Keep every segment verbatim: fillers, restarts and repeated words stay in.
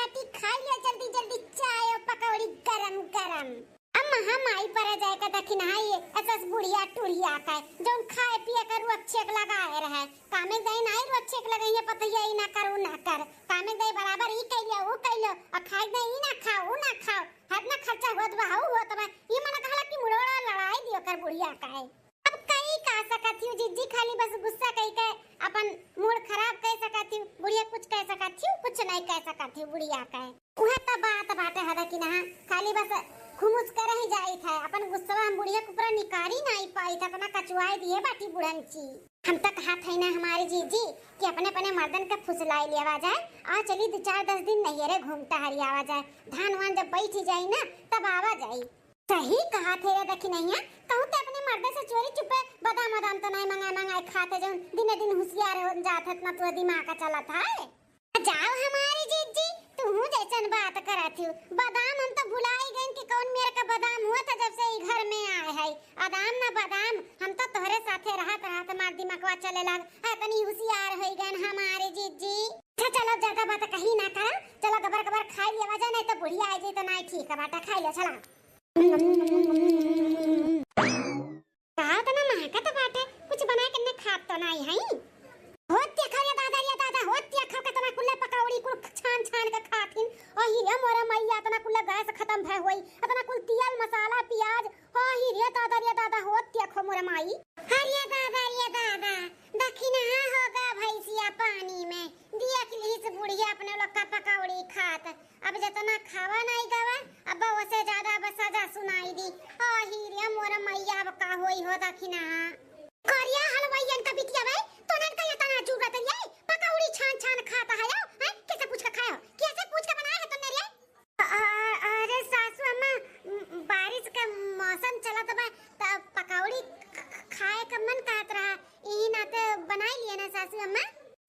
बेटी खाई लिया जल्दी जल्दी चाय और पकौड़ी गरम गरम। अम्मा हम आई पर जाए का दखिनहा, ये असस बुढ़िया टुढ़िया का है, जौन खाए पिए का रुअक छेक लगाए रहे। कामे दई नाई रुअक छेक लगाई है, पतैया ई ना कर, ऊ ना कर। कामे दई बराबर ई कह लिया, ऊ कह लिया, और खाए दई ई ना खाओ, ऊ ना खाओ। हतना खर्चा होत बा, हऊ होत बा। ई मन कहला कि मुड़ोड़ा लड़ाई दियो कर बुढ़िया का है। अब कई का सकत हिउ जिज्जी, खाली बस गुस्सा कई के अपन मूड खराब कई सकत हिउ। बुढ़िया कुछ कई सकत हिउ, कुछ नहीं कई सकत हिउ बुढ़िया का है। उहे त बात बाटे है दखिनहा, खाली बस खुमुस कर ही जाइत है, अपन गुस्सा हम बुढ़िया के ऊपर निकारी नहीं पाइत है, इतना कचुआई दिए बाटी बुढ़ंची। हम त कहत है ना हमारी जिज्जी कि अपने अपने मर्दन के फुसलाई लेवा जाए और चली दो चार दस दिन नैहरे घूम टहरी आवा जाए, धान वान जब बैठ ही जाई ना तब आवा जाई। सही कहत है रे दखिनहिया, कहूँ ते अपने मर्दे से चोरी चुपे बादाम वादाम तो नहीं मंगाए मंगाए खाते, जौन दिने दिन हुसियार हो जात है, इतना तो दिमाग का चलत है। जाओ हमारी जिज्जी, तू जैसन बात करत हिउ, बादाम हम तो भुलाई गइन कि कौन मेर का बादाम हुआ था जब से ई घर में आए है। अदाम ना बादाम, हम तो तोहरे साथे रहत रहत हमार दिमागवा चले लाग, इतनी हुसियार होई गइन हमारी जिज्जी। अच्छा चलो, ज्यादा बात कहीं ना करा, चलो गबर गबर खाई लिया जा, नहीं तो बुढ़िया आ जाई तो नहीं ठीक बाटा, खाई लो चला। का तना महकत बाटे, कुछ बनाए के ने खात तो नाई हई। होत देखा रे दादा, रे दादा, होत देखा केतना कुल्ले पकौड़ी कुल छान छान के खाथिन। अही रे मोरे मैया, एतना कुल्ले गैस खतम भय होई, एतना कुल तियल मसाला पियाज। अही रे दादा, रे दादा, होत देखो मोरे माई। अरे दादा, रे दादा, दखिनहा होगा भैंसिया पानी में। देख लीस बुढ़िया अपने लोग का पकौड़ी खात। अब जतना खावा नाई गवा, अब ओसे ज्यादा अब सजा सुनाई दी। आही रे मोर मैया, अब का होई हो दखिनहा। करिया हलवाइयन का बिटिया बे, तोनन का एतना जरूरत है, पकौड़ी छान छान खाता है, हैं? कैसे पूछ के खाए हो? कैसे पूछ के बनाए है तुमने रे? अ-, अ-, अरे सासू अम्मा, म-, बारिश का मौसम चलत बा, त पकौड़ी ख-, ख-, खाए का मन कहत रहा, ई नाते बनाई लिए ना सासू अम्मा।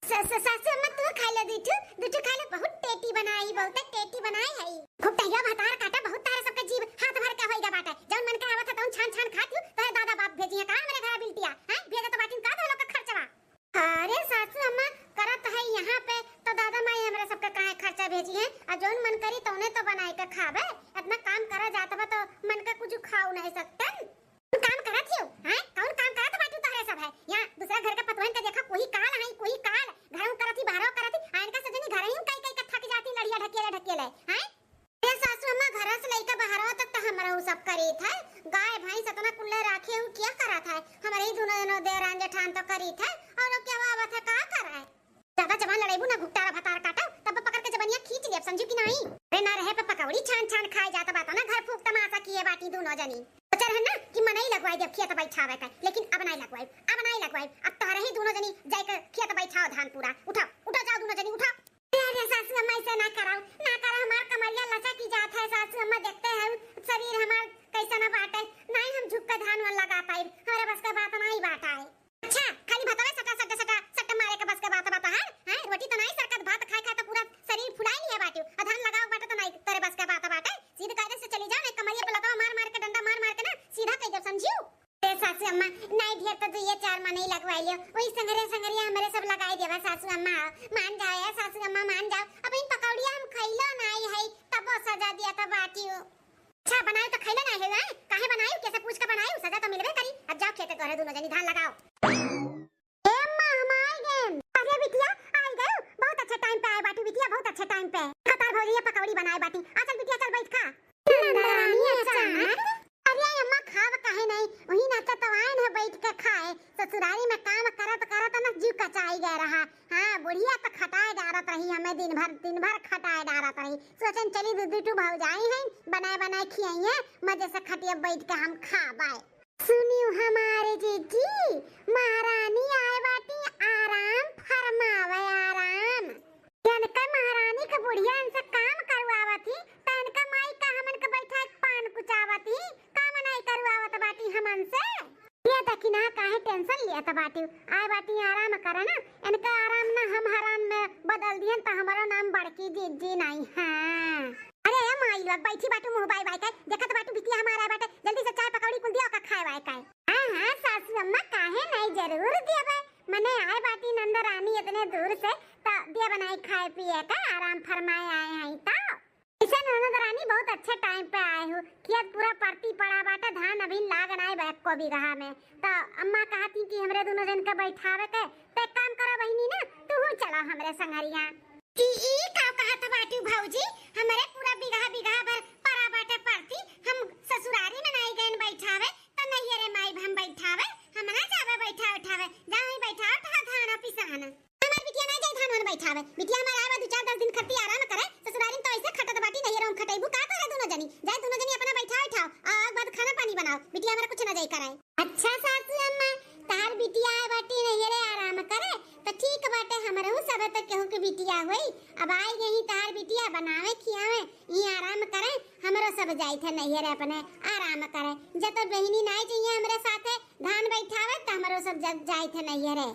स-, स-, सासू अम्मा, तू खा ले दुठू, दुठू खा ले, बहुत टेटी बनाई, बहुत टेटी बनाई है। खूब तहिया भतार काटा, बहुत तारे सबके जीव हाथ भर के होइगा बाटे। जौन मन के आवत है, तौन छान छान खात हूँ। तोहे दादा बाप भेजी है का हमरे घर बिल्टिया? हैं? भेजत बाटिन का तो लोग का खर्चवा? अरे सासू अम्मा, करत है यहाँ पे, तो दादा माई हमरे सबके काहे खर्चा भेजी है? आ जौन मन करी, तौने तो बनाए के खाबे। इतना काम करा जात बा, तो मन का कुछ खाऊ नहीं सकतन? कौन काम करत हियो? हैं? कौन काम करत बाटू तोहरे सब है? यहाँ दूसरा घर के पतोहन के देखा, कोई काल है, कोई काल। घरों करत ही, बाहरों करत ही, आ इनका से जनी घर ही कई कई के थक जाती, लड़िया ढकेले ढकेले, हैं? ए सासू अम्मा, घर से लइका बाहरवा तक तो हमरा उ सब करीत है। गाय भैंस इतना कुल्ले राखे हूँ, क्या करत है? हमारे ही दोनों, दोनों देवरान जेठान तो करीत है, और क्या आवत है, का करे? ज्यादा जबान लड़ाइबू ना, घुट्टारा भतार काटा, तब पकड़ के जबनिया खींच लेब, समझू कि नहीं? अरे ना रहे पे पकौड़ी छान छान खाए जात बा, तो ना घर फूक तमाशा किए बाटी दोनों जनी। सोचर है ना कि मनई लगवाई देब खेत बैठावे का, लेकिन अब नहीं लगवाई, अब नहीं लगवाई। अब तोहरे ही दोनों जनी जाए के खेत बैठाओ धान पूरा। उठाओ, उठो, जाओ दोनों जनी, उठाओ। अरे सासू अम्मा, ऐसे ना कराओ, ना करो, हमार कमरिया लचक ही जात है सासू अम्मा, देखते हैं शरीर हमार कैसा ना बाटे, नहीं हम झुक के धान वान लगा पाए, हमारे बस का बात नहीं बाटा है। अच्छा, खाली भतवे सटा, सटा, सटा, सटा मारे के बस के बात बा तोहार? हैं? रोटी तो नाई सरकत, भात खाए खाए तो पूरा शरीर फुलाई लिए बाटियो। आ धान लगाओ बाटे तो नाई तोरे बस के बात बाटे। सीध कायदे से चली जाओ, नहीं कमरिया पे लतावा मार मार के, डंडा मार मार के ना सीधा कई देब, समझियो? ए सासू अम्मा, नाई ढेर तो दुइये चार मनई लगवाई लियो। वही संगरे संगरिया हमरे सब लगाई देबा सासू अम्मा। मान जाओ ए सासू अम्मा, मान जाओ। अब इन पकौड़िया हम खइलो नाई है, तबो सजा दिया तो बाटियो। अच्छा, बनाए तो खैले ना है, हैं? काहे बनाए? कैसे पूछ के बनाए? सजा तो मिलबे करी। अब जाओ खेते तोहरे दोनों जनी धान लगाओ। ए अम्मा, हम आए गए। अरे बिटिया, आए गए? बहुत अच्छे टाइम पे आए बाटू बिटिया, बहुत अच्छे टाइम पे। कतार भौजी ये पकौड़ी बनाए बाटी। आ चल बिटिया, चल बैठ खा। नंदरानी अचानक। अरे अम्मा, खाब काहे नहीं? वही नाते तो आए न बैठ के खाए। ससुरारी में काम करत करत न जीव कचाई गए रहा। हाँ, बुढ़िया तो खटाए डारत रही, हमें दिन भर, दिन भर खटाए डारत रही। सोचन चली दू दू ठू भौजाई हैं, बनाए बनाए खियाइए, मजे से खटिया बैठ के हम खाबाए। सुनियो हमारे जीजी, महारानी आए बाटी, आराम फरमावे आराम। इनके महारानी के बुढ़िया इनसे काम करवावत ही, त इनका माई का हमन के बैठा के पान कुचावत ही, काम नहीं करवावत बाटी हमन से। ये देखी ना, काहे टेंशन लियत बाटी? आए बाटी आराम करे ना, इनका आराम ना हम हराम में बदल दियन, त हमारो नाम बड़की जीजी नहीं है। अरे ए माई लोग, बैठी बाटू मुँह बाई बाई के, देखत बाटू बिटिया हमार आए बाटे, जल्दी से चाय पकौड़ी कुल दिया ओका खाए वाए का। हाँ हाँ सासू अम्मा, काहे नहीं, जरूर देबे। मने आए बाटी नंद रानी इतने दूर से, त दिया बनाई खाए पिए का आराम फरमाए आए हैं तो। ऐसे ननद रानी बहुत अच्छे टाइम पे आए हो, खेत पूरा परती पड़ा बाटे, धान अभी लाग नाई बा एको बीघा में। तो अम्मा कहती कि हमरे दोनों जन के बैठावे के, तो एक काम करो बहिनी ना, तू चला हमरे संगरिया। ई, ई का कहत बाटू भौजी, हमरे पूरा बीघा बीघा भर पड़ा बाटे परती, हम ससुरारी में नाई गए बैठावे, तो नैहरे माई हम बैठावे, हम ना जावे बैठा उठावे, जाओ ही बैठा उठा धान पिसान। हमार बिटिया ना जाई धान वान बैठावे। बिटिया हमार आए बा दू चार दस दिन खट्टी आराम करे। ससुरारी में तो ऐसे खटत बाटी, नैहर में खटैबू का तोहरे दोनों जनी? जाए दोनों जनी अपना बैठा उठाओ, आ आग बाद खाना पानी बनाओ। बिटिया हमारा कुछ ना जाई कराए। अच्छा सासू अम्मा, तहार बिटिया आए बाटी नैहरे आराम करे, तो ठीक बाटे, हमरहू सब तो केहू के बिटिया होई। अब आई गई तहार बिटिया बनावे खियावे, ई आराम करे, हमरो सब जाई थे नैहरे अपने आराम करे। जब तो बहिनी नाई चाहिए हमरे साथे धान बैठावे, तो हमरो सब जब जाई थे नैहरे।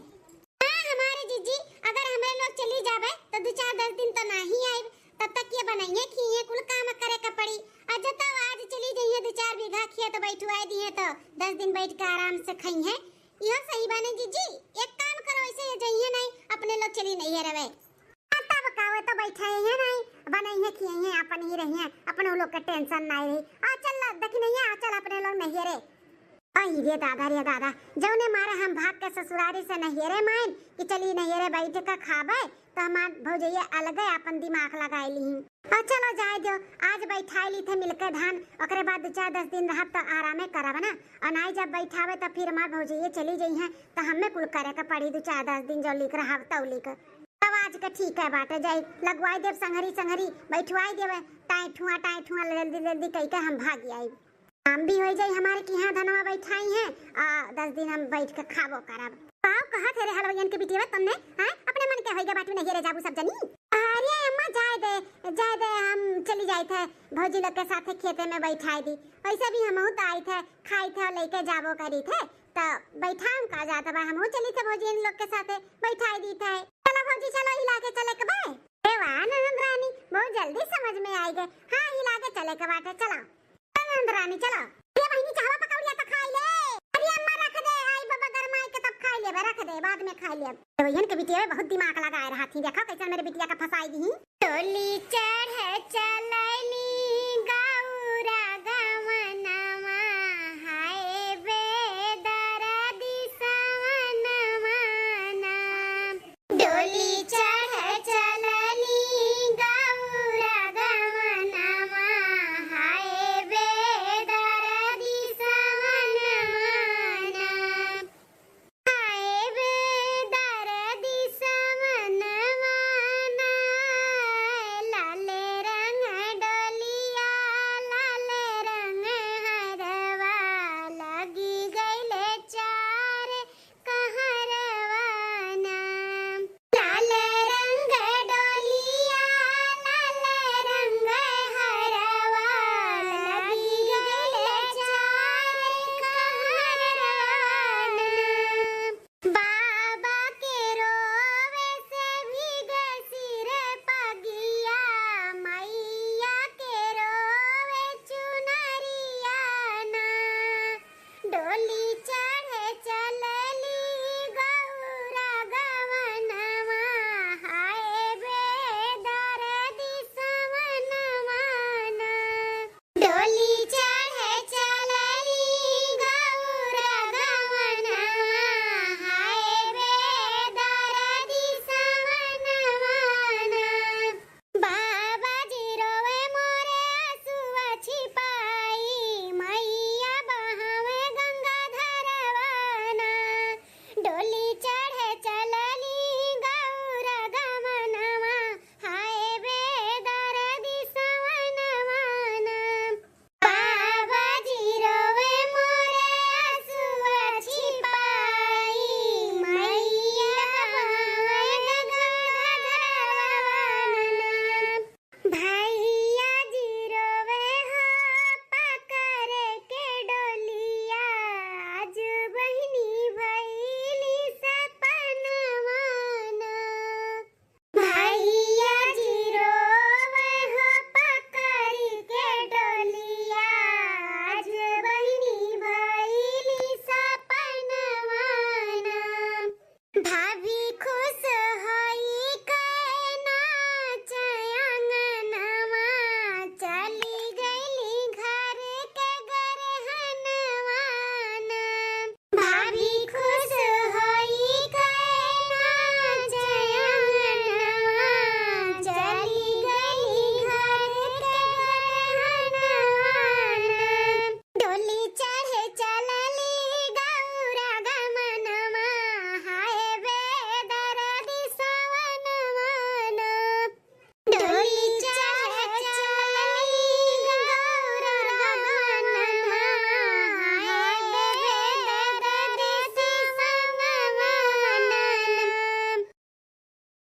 हाँ, हमारे जीजी, अगर हमरे लोग चली जाबे, तो दू चार दस दिन तो नाही आइब। तब तक ये बनइये खिइये, कुल काम करे के पड़ी। और जब तब आज चली जइहे, दू चार बीघा खेत बैठवाए दिहे, तो दस दिन बैठ के आराम से खइहे। इहो सही बाने जीजी, एक काम करो, ऐसे ये जइहे नहीं, अपने लोग चली नहीं है रवे। हाँ, तब का, वो तो बैठे ही है नहीं, बनइहे खिइहे, अपन ही रहिए, अपने लोग के टेंशन नहीं रही। आ चल, देखी नहीं है, आ चल अपने लोग नहीं रे। अहि रे दादा रे दादा, जौने मारे हम भाग के ससुरारी से नैहरे माइन कि चली नैहरे बैठ के खाबे, तो हमार भौजैया अलगे आपन दिमाग लगाए ली। और चलो जाए दो, आज बैठाए ली थे मिलके धान, ओकरे बाद दू चार दस दिन रहब तो आरामे करब ना। और नाई जब बैठावे तो फिर हमार भौजैया चली जइहे, तो हमें कुल करे के पड़ी दू चार दस दिन जो लिख रहब तौ लिख। तब आज के ठीक है बाटे, जाई लगवाई देब संघरी संघरी, बैठवाई देवे टाई ठुआ टाई ठुआ जल्दी जल्दी कई के हम भाग आई। काम भी होई जाई हमारे कि हाँ धनवा बैठाई है, आ दस दिन हम बैठ के खाबो करब। पाव कहा थे रे हलवाइयन के बिटिया तन्ने, हैं? अपने मन के होई गे बाटू नहीं रे जाबू सब जनी। अरे अम्मा जाए दे, जाए दे, हम चली जाई थे भौजी लोग के साथे खेते में बैठाई दी। वैसे भी हमहू तो आई थे, खाई थे और लेके जाबो करी थे, तो बैठा हम का जात बा, हमहू चली थे भौजी इन लोग के साथे बैठाई दी थे। चलो भौजी चलो, हिला के चले के बा। ए वाह ननद रानी, बहुत जल्दी समझ में आई गए। हाँ हिला के चले के बाटे, चलो। ननद रानी चलो। ये बहिनी चाहवा पकौड़िया तो खाई ले। अरे अम्मा रख दे, आई बाबा गरमाई के तब खाई लेबे, रख दे बाद में खाई लेब। तो इहन के बिटिया बहुत दिमाग लगाए रहा थी, देखो कैसे मेरे बिटिया का फंसाई दी। टोली चढ़